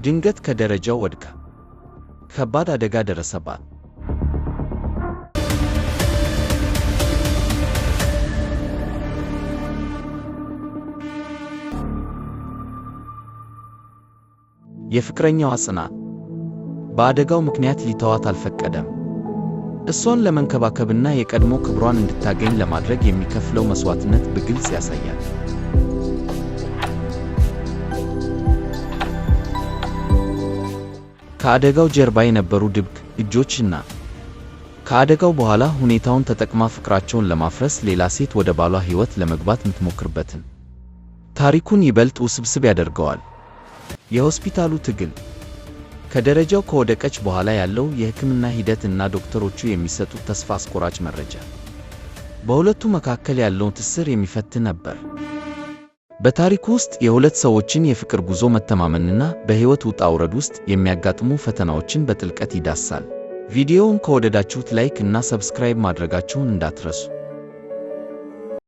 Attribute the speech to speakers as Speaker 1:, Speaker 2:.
Speaker 1: ድንገት ከደረጃው ወድቃ ከባድ አደጋ ደረሰባት። የፍቅረኛዋ ጽናት በአደጋው ምክንያት ሊተዋት አልፈቀደም። እሷን ለመንከባከብና የቀድሞ ክብሯን እንድታገኝ ለማድረግ የሚከፍለው መስዋዕትነት በግልጽ ያሳያል። ከአደጋው ጀርባ የነበሩ ድብቅ እጆች እና ከአደጋው በኋላ ሁኔታውን ተጠቅማ ፍቅራቸውን ለማፍረስ ሌላ ሴት ወደ ባሏ ሕይወት ለመግባት የምትሞክርበትን ታሪኩን ይበልጥ ውስብስብ ያደርገዋል። የሆስፒታሉ ትግል፣ ከደረጃው ከወደቀች በኋላ ያለው የሕክምና ሂደት እና ዶክተሮቹ የሚሰጡት ተስፋ አስቆራጭ መረጃ በሁለቱ መካከል ያለውን ትስስር የሚፈትን ነበር። በታሪኩ ውስጥ የሁለት ሰዎችን የፍቅር ጉዞ፣ መተማመንና በሕይወት ውጣ ውረድ ውስጥ የሚያጋጥሙ ፈተናዎችን በጥልቀት ይዳስሳል። ቪዲዮውን ከወደዳችሁት like እና subscribe ማድረጋችሁን እንዳትረሱ።